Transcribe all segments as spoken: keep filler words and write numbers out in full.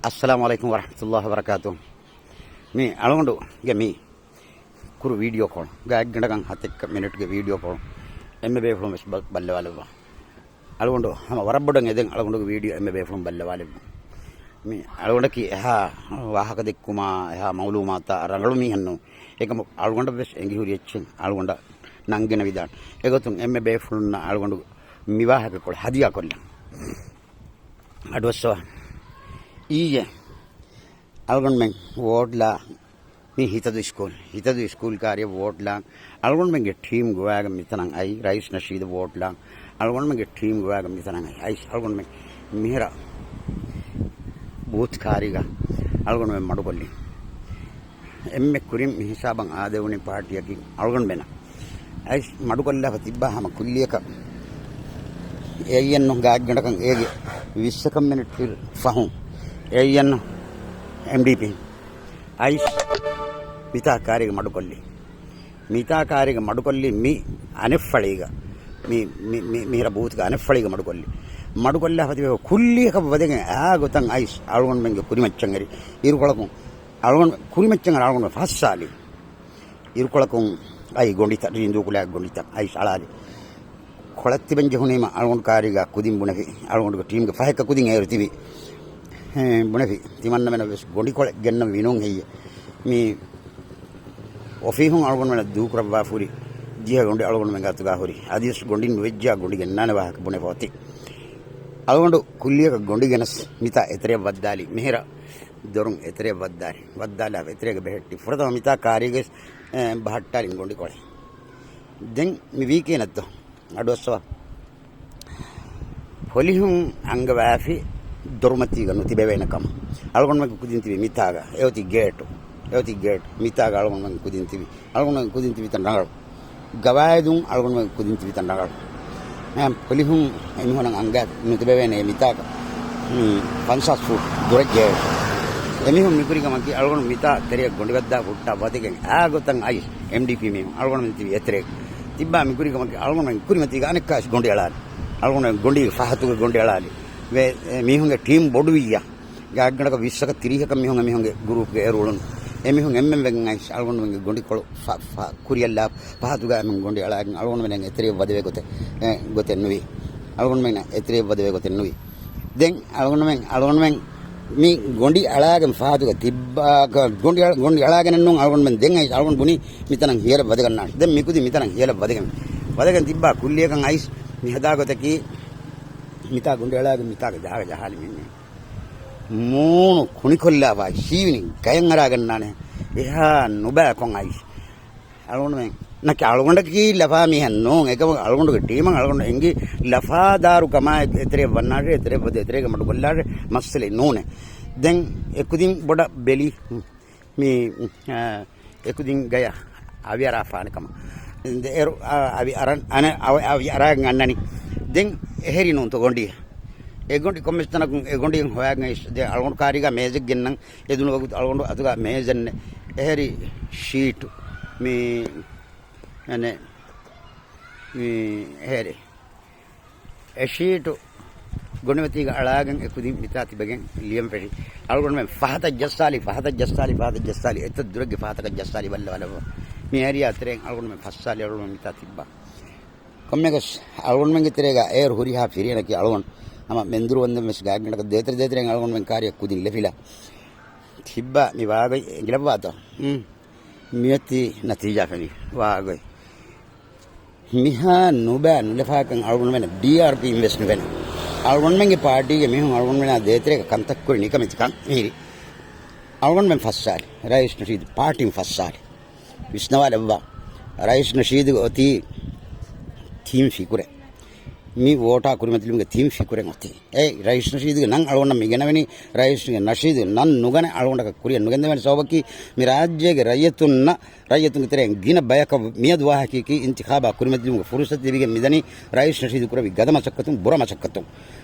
އައްސަލާމު ޢަލައިކުމް ވަރަޙްމަތުﷲ ވަބަރަކާތު. މި އަޅުގަނޑުގެ މި ކުރު ވީޑިއޯ ކޯޅު، ގާތްގަނޑަކަށް ހަތެއްކަ މިނެޓްގެ ވީޑިއޯ ކޯޅު އެންމެ ބޭފުޅުން ވެސް ބަ-، ބައްލަވާލައްވާ. އަޅުގަނޑު ހަމަ ވަރަށް ބޮޑަށް އެދެން އަޅުގަނޑުގެ ވީޑިއޯ އެންމެ ބޭފުޅުން ބައްލަވާލެއްވުން. މި އަޅުގަނޑަކީ އެހާ ވާހަކަ ދެއްކުމާ، އެހާ މައުލޫމާތާ ރަނގަޅު މީހެއް ނޫން. އެކަމު އަޅުގަނޑަށް ވެސް އެނގިހުރި އެއްޗެއް އަޅުގަނޑަށް ނަންގެނެވިދާނެ. އެގޮތުން އެންމެ ބޭފުޅުންނަށް އަޅުގަނޑު މި ވާހަކަކޮޅު ހަދިޔާކޮށްލަން. އަޑުއައްސަވާ. އިއްޔެ އަޅުގަނޑުމެން ވޯޓްލާ މި ހިތަދޫ ސްކޫލް، ހިތަދޫ ސްކޫލް ކާރިއަށް ވޯޓްލާ އަޅުގަނޑުމެންގެ ޓީމް ގޮވާގެން މިތަނަށް އައި، ރައީސް ނަޝީދަށް ވޯޓްލާ އަޅުގަނޑުމެންގެ ޓީމް ގޮވާގެން މިތަނަށް އައި، އައިސް އަޅުގަނޑުމެން މިހިރަ ބޫތް ކާރީގަ އަޅުގަނޑުމެން މަޑުކޮށްލި. އެންމެ ކުރިން މި ހިސާބަށް އާދެވުނީ ޕާޓީއަކީ އަޅުގަނޑުމެންނަށް. އައިސް މަޑުކޮށްލާފަ ތިއްބާ ހަމަ ކުއްލިއަކަށް އެއައްޔަންނު ގާތްގަނޑަކަށް އޭގެ ވިއްސަކަށް މިނެޓް ފަހުން އެއައްޔަންނު އެމްޑީޕީ އައިސް މިތާ ކާރީގަ މަޑުކޮށްލި. މިތާ ކާރީގަ މަޑުކޮށްލި މި އަނެއްފަޅީގަ މި، މި، މި، މިހިރަ ބޫތުގަ އަނެއްފަޅީގަ މަޑުކޮށްލި. މަޑުކޮށްލާފަ ތިބެ ކުއްލިއަކަށް ވަދެގެން އާ ގޮތަށް އައިސް އަޅުގަނޑުމެންގެ ކުރިމައްޗަށް އެރި. އިރުކޮޅަކުން އަޅުގަނޑު ކުރިމައްޗަށް އަޅުގަނޑު ފައްސާލި. އިރުކޮޅަކުން އައި ގޮނޑިތައް، ރީނދޫކުލާ ގޮނޑިތައް އައިސް އަޅާލި. ކޮޅަށް ތިބެން ޖެހުނީމަ އަޅުގަނޑު ކާރީގަ ކުދިން ބުނެފި. އަޅުގަނޑުގެ ޓީމްގެ ފަހެއްކަ ކުދިން އޭރު ތިބި. ހޭ، ބުނެފި. ތިމަންނަމެނަށް ވެސް ގޮނޑިކޮޅެއް ގެންނަން ވީނުން ހެއްޔެ؟ މި އޮފީހުން އަޅުގަނޑުމެނަށް ދޫކުރައްވާފަ ހުރި ދިހަ ގޮނޑި އަޅުގަނޑުމެން ގާތުގަ ހުރި. އަދިވެސް ގޮނޑިން ނުވެއްޖާ ގޮނޑި ގެންނާނެ ވާހަކަ ބުނެފަ އޮތީ. އަޅުގަނޑު ކުއްލިއަކަށް ގޮނޑި ގެނަސް މިތާ އެތެރެއަށް ވައްދާލި. މިހިރަ ދޮރުން އެތެރެއަށް ވައްދާލި. ވައްދާލާ އެތެރޭގަ ބެހެއްޓި. ފުރަތަމަ މިތާ ކާރީގަ ވެސް، އެ، ބަހައްޓާލި ގޮނޑިކޮޅެއް. ދެން މި ވީކީނަށްތޯ؟ އަޑުއައްސަވާ. ޕޮލިހުން އަންގަވާފި ދޮރުމަތީގަ ނުތިބެވޭނެ ކަމަށް. އަޅުގަނޑުމެން ކުދިން ތިބި މިތާގަ. އެއޮތީ ގޭޓު. އެއޮތީ ގޭޓު. މިތާގަ އަޅުގަނޑުމެން ކުދިން ތިބި. އަޅުގަނޑުމެން ކުދިން ތިބި ތަން ރަނގަޅު. ގަވާއިދުން އަޅުގަނޑުމެން ކުދިން ތިބި ތަން ރަނގަޅު. އެހެން ޕޮލިހުން އެމީހުނަށް އަނގަ ނުތިބެވޭނެ މިތާކަށް. މި ފަންސާސް ފޫޓް ދުރަށް ޖެހޭ. އެމީހުން މިކުރި ކަމަކީ އަޅުގަނޑު މިތާ ތެރެއަށް ގޮނޑި ވައްދާ ހުއްޓާ ވަދެގެން އާ ގޮތަށް އައި އެމްޑީޕީ މީހުން އަޅުގަނޑުމެން ތިބި އެތެރޭ. ތިއްބާ މިކުރި ކަމަކީ އަޅުގަނޑުމެން ކުރިމަތީގަ އަނެއްކާވެސް ގޮނޑި އަޅާލި. އަޅުގަނޑުމެން ގޮނޑީގެ ފަހަތުގެ ގޮނޑި އަޅާލި. ވެ-، އެ މީހުންގެ ޓީމް ބޮޑުވިއްޔާ. ގާތްގަނޑަކަށް ވިއްސަކަށް ތިރީހަކަށް މީހުން އެމީހުންގެ ގުރޫޕްގެ އޭރު އުޅުނު. އެމީހުން އެންމެން ވެގެން އައިސް އަޅުގަނޑުމެންގެ ގޮނޑިކޮޅު ފަ-، ފަ-، ކުރިއަށްލާ ފަހަތުގަ އެމީހުން ގޮނޑި އަޅާގެން އަޅުގަނޑުމެން އެތެރެއަށް ވަދެވޭ ގޮތެއް، އެ، ގޮތެއް ނުވި. އަޅުގަނޑުމެން އެތެރެއަށް ވަދެވޭ ގޮތެއް ނުވި. ދެން އަޅުގަނޑުމެން، އަޅުގަނޑުމެން މި ގޮނޑި އަޅާގެން ފަހަތުގަ ތިއްބާ، ގޮނޑި އަޅ-، ގޮނޑި އަޅާގެނެއް ނޫން އަޅުގަނޑުމެން ދެން އައިސް އަޅުގަނޑު ބުނީ މިތަނަށް ހިޔަލަށް ވަދެގަންނާނެ. ދެން މިކުދި މިތަނަށް ހިޔަލަށް ވަދެގެން، ވަދެގެން ތިއްބާ ކުއްލިއަކަށް އައިސް މި ހަދާ ގޮތަކީ މިތާ ގޮނޑި އަޅާގެން މިތާގެ ޖާގަ ޖަހާލި މި މޫނު ކުނިކޮށްލާފައި ސީވިނި ގަޔަށް އަރާގަންނާނެ. އެހާ ނުބައިކޮށް އައިސް އަޅުގަނޑުމެން ނަކި އަޅުގަނޑަކީ ލަފާ މީހެއް ނޫން. އެކަމަކު އަޅުގަނޑުގެ ޓީމަށް އަޅުގަނޑު އެނގި ލަފާދާރު ކަމާ އެ-، އެތެރެ ވަންނާށޭ، އެތެރެ ވަދެ، އެތެރޭގަ މަޑުކޮށްލާށޭ، މައްސަލައެއް ނޫނޭ. ދެން އެކުދިން ބޮޑަށް ބެލި މި، އާ، އެކުދިން ގަޔަށް އަވިއަރާފާނެ ކަމަށް. ދެ އޭރު، އާ، އަވި އަރަން، އަނެ-، އަވި، އަވި އަރާގެން އަންނަނީ. ދެން އެހެރި ނޫންތޯ ގޮނޑި. އެ ގޮނޑި ކޮންމެސް ތަނަކުން އެ ގޮނޑި ހޮވާގެން އައިސް ދެ އަޅުގަނޑު ކާރީގަ މޭޒެއް ގެންނަން. އެދުނު ވަގުތު އަޅުގަނޑު އަތުގަ މޭޒެއް ނެތް. އެހެރި ޝީޓު. މި، އަނެ، މި އެހެރި. އެ ޝީޓު ގޮނޑިމަތީގަ އަޅާގެން އެކުދިން މިތާ ތިބެގެން ލިޔަން ފެށި. އަޅުގަނޑުމެން ފަހަތަށް ޖައްސާލި، ފަހަތަށް ޖައްސާލި، ފަހަތަށް ޖައްސާލި، އެތައް ދުރެއްގެ ފަހަތަކަށް ޖައްސާލި ބައްލަވާލައްވާ. މި އޭރިއާ ތެރެއިން އަޅުގަނޑުމެން ފައްސާލި އަޅުގަނޑު މިތާ ތިއްބާ. ކޮންމެއަކަސް އަޅުގަނޑުމެންގެ ތެރޭގަ އޭރު ހުރިހާ ފިރިހެނަކީ އަޅުގަނޑު ހަމަ މެންދުރު ވަންދެން ވެސް ގާތްގަނޑަކަށް ދޭތެރެ ދޭތެރެއިން އަޅުގަނޑުމެން ކާރިއަށް ކުދިން ލެފިލާ. ތިއްބާ މި ވާގޮތް އެނގިލައްވާތޯ؟ ހުން. މިއޮތީ ނަތީޖާ ފެނި ވާގޮތް. މިހާ ނުބައި ނުލަފާކަން އަޅުގަނޑުމެން ޑީއާރްޕީން ވެސް ނުފެނޭ. އަޅުގަނޑުމެންގެ ޕާޓީގެ މީހުން އަޅުގަނޑުމެނާ ދޭތެރޭގަ ކަންތައް ކުރި ނިކަމެތިކަން މިހިރީ. އަޅުގަނޑުމެން ފައްސާލި. ރައީސް ނަޝީދު ޕާޓީން ފައްސާލި. ވިސްނަވާލައްވާ. ރައީސް ނަޝީދުގެ އޮތީ ތިން ފިކުރެއް. މި ވޯޓާ ކުރިމަތިލުމުގެ ތިން ފިކުރެއް އޮތީ. އެ ރައީސް ނަޝީދުގެ ނަން އަޅުގަނޑަށް މި ގެނަވެނީ، ރައީސް ނަޝީދުގެ ނަން ނުގަނެ އަޅުގަނޑަކަށް ކުރިއަށް ނުގެންދެވޭނެ ސަބަބަކީ، މި ރާއްޖޭގެ ރައްޔިތުންނަށް، ރައްޔިތުންގެ ތެރެއިން ގިނަ ބަޔަކަށް މިއަދު ވާހަކައަކީ އިންތިޚާބާ ކުރިމަތިލުމުގެ ފުރުސަތު ލިބިގެން މިދަނީ ރައީސް ނަޝީދު ކުރެއްވި ގަދަ މަސައްކަތުން، ބުރަ މަސައްކަތުން.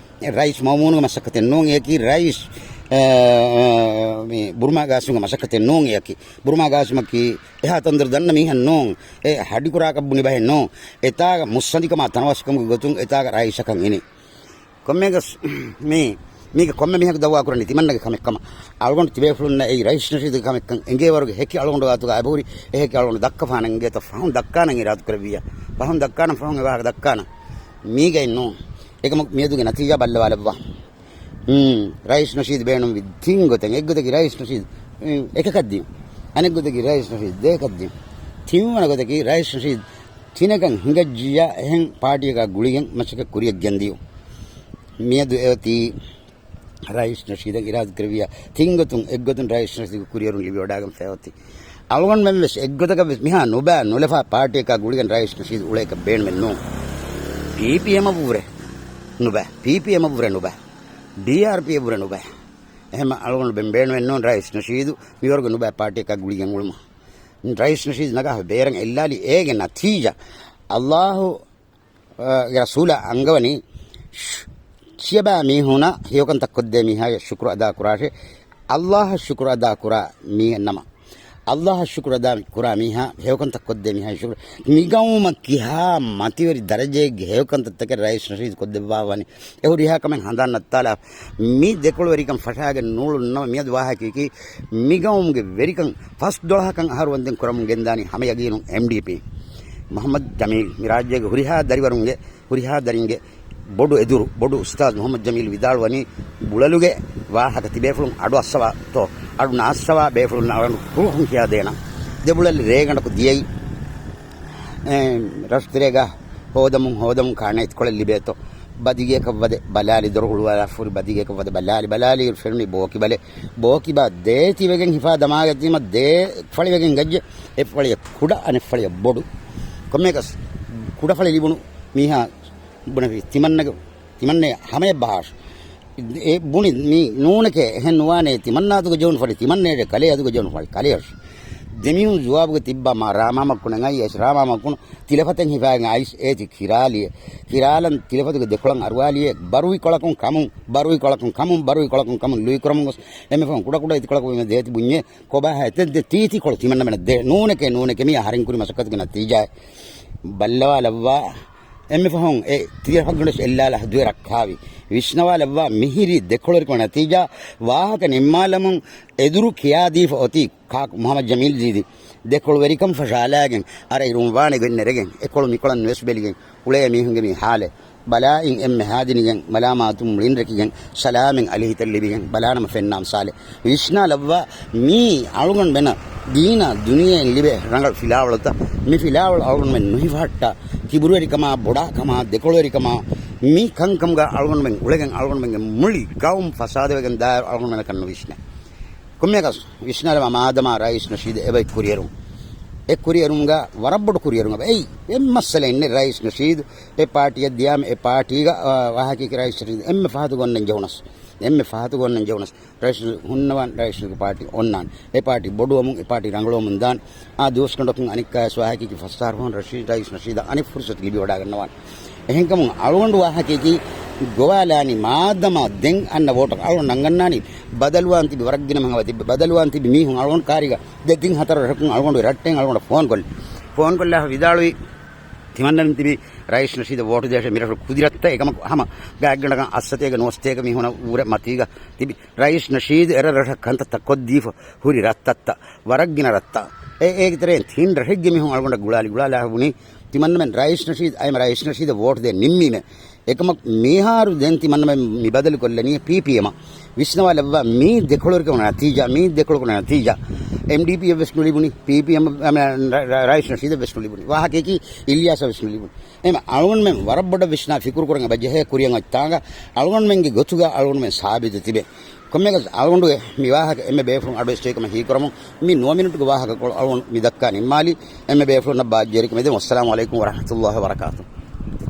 ރައީސް މައުމޫނުގެ މަސައްކަތެއް ނޫން އެއަކީ، ރައީސް، އަ، މި ބުރުމާ ގާސިމްގެ މަސައްކަތެއް ނޫން އެއަކީ. ބުރުމާ ގާސިމަކީ އެހާ ތަންދޮރު ދަންނަ މީހެއް ނޫން. އެ ހަޑިކުރާކަށް ބުނި ބަހެއް ނޫން. އެތާގަ މުއްސަނދިކަމާ ތަނަވަސްކަމުގެ ގޮތުން އެތާގަ ރައީސަކަށް އިނީ. ކޮންމެއަކަސް މި މީގެ ކޮންމެ މީހަކު ދައުވާ ކުރަނީ ތިމަންނަގެ ކަމެއް ކަމަށް. އަޅުގަނޑު ތިބޭފުޅުންނަށް އެއީ ރައީސް ނަޝީދުގެ ކަމެއްކަން އެނގޭވަރުގެ ހެކި އަޅުގަނޑު ގާތުގަ އެބަހުރި، އެ ހެކި އަޅުގަނޑު ދައްކަފާނަން އިނގޭތޯ ފަހުން ދައްކާނަން އިރާދަ ކުރެއްވިއްޔާ. ފަހުން ދައްކާނަން، ފަހުން އެ ވާހަކަ ދައްކާނަން. މީގައި ނޫން. އެކަމަކު މިއަދުގެ ނަތީޖާ ބައްލަވާލައްވާ. ހުން، ރައީސް ނަޝީދު ބޭނުންވި ތިން ގޮތެއް. އެއްގޮތަކީ ރައީސް ނަޝީދު، ހުން، އެކަކަށް ދިޔުން. އަނެއްގޮތަކީ ރައީސް ނަޝީދު ދޭކަށް ދިޔުން. ތިންވަނަ ގޮތަކީ ރައީސް ނަޝީދު ތިނަކަށް ހިނގައްޖިއްޔާ އެހެން ޕާޓީއަކާ ގުޅިގެން މަސައްކަތް ކުރިޔަށް ގެންދިޔުން. މިއަދު އެއޮތީ ރައީސް ނަޝީދަށް އިރާދަ ކުރެއްވިއްޔާ ތިންގޮތުން އެއްގޮތުން ރައީސް ނަޝީދުގެ ކުރިއެރުން ލިބިވަޑާގެން ފައި އޮތީ. އަޅުގަނޑުމެން ވެސް އެއްގޮތަކަށް ވެސް މިހާ ނުބައި ނުލަފާ ޕާޓީއަކާ ގުޅިގެން ރައީސް ނަޝީދު އުޅޭކަށް ބޭނުމެއް ނޫން. ޕީޕީއެމަށް ވުރެ ނުބައި، ޕީޕީއެމަށް ވުރެ ނުބައި، ޑީއާރްޕީއަށް ވުރެ ނުބައި. އެހެން އަޅުގަނޑު ބެން ބޭނުމެއް ނޫން ރައީސް ނަޝީދު މިވަރުގެ ނުބައި ޕާޓީއަކާ ގުޅިގެން އުޅުމަށް. ރައީސް ނަޝީދު ނަގާފަ ބޭރަށް އެއްލާލީ އޭގެ ނަތީޖާ. އައްލާހު ގެ ރަސޫލާ އަންގަވަނީ، ޝް، ކިޔަބާ މީހުނަށް ހެޔޮކަންތައް ކޮށްދޭ މީހާޔަށް ޝުކުރު އަދާ ކުރާށޭ. އައްލާހަށް ޝުކުރު އަދާ ކުރާ މީހެއް ނަމަ، އައްލާހަށް ޝުކުރު އަދާ ކުރާ މީހާ ހެޔޮކަންތައް ކޮށްދޭ މީހާޔަށް ޝުކުރު. މިގައުމަށް ކިހާ މަތިވެރި ދަރަޖައެއްގެ ހެޔޮކަންތައްތަކެއް ރައީސް ނަޝީދު ކޮށްދެއްވާ ވަނީ. އެ ހުރިހާ ކަމެއް ހަނދާން ނައްތާލާ، މި ދެކޮޅުވެރިކަން ފަށާގެން ނޫޅުން ނަމަ، މިއަދު ވާހަކައަކީ މިގައުމުގެ ވެރިކަން ފަސް ދޮޅަހަކަށް އަހަރު ވަންދެން ކުރަމުން ގެންދާނީ ހަމަ ޔަގީނުން އެމްޑީޕީ. މުޙައްމަދު ޖަމީލް މި ރާއްޖޭގެ ހުރިހާ ދަރިވަރުންގެ، ހުރިހާ ދަރިންގެ ބޮޑު އެދުރު، ބޮޑު އުސްތާޛު މުޙައްމަދު ޖަމީލް ވިދާޅުވަނީ، ބުޅަލުގެ ވާހަކަ ތިބޭފުޅުން އަޑު އައްސަވާތޯ، އަޑު ނާއްސަވާ ބޭފުޅުންނަށް އަޅުގަނޑު ކުރުހުން ކިޔާދޭނަން. ދެބުޅަލި ރޭގަނޑަކު ދިޔައީ، އެ، ރަށުތެރޭގަ ހޯދަމުން ހޯދަމުން ކާނެ އެތިކޮޅެއް ލިބޭތޯ. ބަދިގެއަކަށް ވަދެ ބަލާލި، ދޮރު ހުޅުވާލާ ފުރި ބަދިގެއަކަށް ވަދެ ބަލާލި، ބަލާލި ފެނުނީ ބޯކިބަލެއް. ބޯކިބާ ދޭތިވެގެން ހިފާ ދަމާގަތީމަ ދޭ ފަޅިވެގެން ގައްޖެ. އެއް ފަޅިއަށް ކުޑަ، އަނެއް ފަޅިއަށް ބޮޑު. ކޮންމެއަކަސް ކުޑަ ފަޅި ލިބުނު މީހާ ބުނެފި ތިމަންނަގެ، ތިމަންނަ ހަމަޔަށް ބަހާށް. އެ ބުނި މީ ނޫނެކޭ، އެހެން ނުވާނޭ، ތިމަންނާ އަތުގަ ޖެހުނު ފަޅި ތިމަންނަޔަށޭ، ކަލޭ އަތުގަ ޖެހުނު ފަޅި ކަލެޔަށް. ދެމީހުން ޖުވާބުގަ ތިއްބާ މާ ރާމާމަ ކުނެ އައި އެސް ރާމާމަ ކުނު ތިލަފަތެއް ހިފާގެން އައިސް އޭތި ކިރާލިއެ. ކިރާލަން ތިލަފަތުގެ ދެކޮޅަށް އަރުވާލިއެ. ބަރުވި ކޮޅަކުން ކަމުން، ބަރުވި ކޮޅަކުން ކަމުން، ބަރުވި ކޮޅަކުން ކަމުން ލުއިކުރަމުން ގޮސް އެންމެ ފަހުން ކުޑަކުޑަ އެތިކޮޅަކު ދޭތި ބުންޏޭ. ކޮބާހާ އެތެއް ދެ ތީތި ކޮޅު ތިމަންނަމެނަށް ދޭ. ނޫނެކޭ، ނޫނެކޭ މިއާ ހަރިން ކުރި މަސައްކަތުގެ ނަތީޖާއެއް. ބައްލަވާލައްވާ. އެންމެ ފަހުން އެ ތިލަފަތްގަނޑު އެއްލާލާ ދުވެ ރައްކާވި. ވިސްނަވާލައްވާ މިހިރީ ދެކޮޅުވެރިކަމުގެ ނަތީޖާ ވާހަކަ ނިންމާލަމުން އެދުރު ކިޔާދީފަ އޮތީ ކާކު މުޙައްމަދު ޖަމީލް ދީދީ. ދެކޮޅުވެރިކަން ފަށާލާގެން އަރައިރުން ވާނެ ގޮތް ނެރެގެން އެކޮޅު މިކޮޅަށް ނުވެސް ބެލިގެން އުޅޭ މީހުންގެ މި ހާލެއް ބަލާއިން އެންމެ ހާދިނިގެން މަލާމާތުން މުޅިން ރެކިގެން ސަލާމެއް އަލިހިތަށް ލިބިގެން ބަލާނަމަ ފެންނާ މިސާލެއް. ވިސްނާލައްވާ މީ އަޅުގަނޑުމެނަށް ދީނާ ދުނިޔެއިން ލިބޭ ރަނގަޅު ފިލާވަޅުތައް. މި ފިލާވަޅު އަޅުގަނޑުމެން ނުހިފަހައްޓާ ކިބުރުވެރިކަމާ، ބޮޑާކަމާ، ދެކޮޅުވެރިކަމާ، މި ކަންކަމުގަ އަޅުގަނޑުމެން އުޅެގެން އަޅުގަނޑުމެންގެ މުޅި ގައުމު ފަސާދަވެގެން ދާއިރު އަޅުގަނޑުމެނަކަށް ނުވިސްނޭ. ކޮންމެއަކަސް ވިސްނާލަމާ މާދަމާ ރައީސް ނަޝީދު އެބައި ކުރިއެރުން. އެ ކުރިއެރުމުގަ ވަރަށް ބޮޑު ކުރިއެރުމެއް. އެއީ އެއް މައްސަލައެއް ނެތް ރައީސް ނަޝީދު އެ ޕާޓީއަށް ދިޔާމަ އެ ޕާޓީގަ، އާ، ވާހަކައަކީ ރައީސް ނަޝީދު އެންމެ ފަހަތުގަ އޮންނަން ޖެހުނަސް. އެންމެ ފަހަތުގަ އޮންނަން ޖެހުނަސް. ރައީސް ހުންނަވާން، ރައީސްގެ ޕާޓީ އޮންނާނެ. އެ ޕާޓީ ބޮޑުވަމުން، އެ ޕާޓީ ރަނގަޅުވަމުން ދާނެ. އާ ދުވަސްގަނޑަކުން އަނެއްކާވެސް ވާހަކައަކީ ފަސް އަހަރު ފަހުން ރަޝީދު، ރައީސް ނަޝީދަށް އަނެއް ފުރުސަތު ލިބިވަޑާގަންނަވާނެ. އެހެންކަމުން އަޅުގަނޑު ވާހަކައަކީ ގޮވާލާނީ މާދަމާ ދެން އަންނަ ވޯޓަށް އަޅުގަނޑު ނަންގަންނާނީ ބަދަލުވާން ތިބި ވަރަށް ގިނަ މަހަވަ ތިބި ބަދަލުވާން ތިބި މީހުން އަޅުގަނޑު ކާރިގަ ދެ ތިން ހަތަރު ރަށަކުން އަޅުގަނޑު ރައްޓެއިން އަޅުގަނޑަށް ފޯން ކޮށްލި. ފޯން ކޮށްލާފަ ވިދާޅުވީ ތިމަންނަމެން ތިބި ރައީސް ނަޝީދަށް ވޯޓު ދޭށޭ މިރަށު ކުދި ރަށްތައް އެކަމަކު ހަމަ ގާތްގަނޑަކަށް އައްސަތޭކަ ނުވަސަތޭކަ މީހުނަށް ވުރެ މަތީގަ ތިބި ރައީސް ނަޝީދު އެރަށް ރަށަށް ކަންތައްތައް ކޮށްދީފަ ހުރި ރަށްތައްތައް ވަރަށް ގިނަ ރަށްތައް. އެ، އޭގެ ތެރެއިން ތިން ރަށެއްގެ މީހުން އަޅުގަނޑަށް ގުޅާލި ގުޅާލާ ބުނީ ތިމަންނަމެން ރައީސް ނަޝީދު އައިމަ ރައީސް ނަޝީދަށް ވޯޓު ދޭން ނިންމީމޭ. އެކަމަކު މިހާރު ދެން ތިމަންނަމެން މި ބަދަލު ކޮށްލަނީ ޕީޕީއެމަށް. ވިސްނަވާލައްވާ މީ ދެކޮޅުވެރިކަމުގެ ނަތީޖާ، މީ ދެކޮޅުގެ ނަތީޖާ. އެމްޑީޕީއަށް ވެސް ނުލިބުނީ، ޕީޕީއެމް، އަ، ރަ-، ރަ-، ރައީސް ނަޝީދަށް ވެސް ނުލިބުނީ. ވާހަކައަކީ އިލްޔާސަށް ވެސް ނުލިބުނީ. އެމަ އަޅުގަނޑުމެން ވަރަށް ބޮޑަށް ވިސްނާ ފިކުރު ކުރަން އެބަ ޖެހޭ ކުރިއަށް އޮތް ތާނގަ އަޅުގަނޑުމެންގެ ގޮތުގަ އަޅުގަނޑުމެން ސާބިތު ތިބޭ. ކޮންމެއަކަސް އަޅުގަނޑުގެ މި ވާހަކަ އެންމެ ބޭފުޅުން އަޑު އެއްޗެއް ކަމަށް ހީކުރަމުން މި ނުވަ މިނިޓުގެ ވާހަކަކޮޅު އަޅުގަނޑު މި ދައްކާ ނިންމާލީ. އެންމެ ބޭފުޅުންނަށް ބާއްޖަވެރިކަމެއް ދެމުން. އައްސަލާމު ޢަލައިކުމް ވަރަޙްމަތުﷲި ވަބަރަކާތުހު.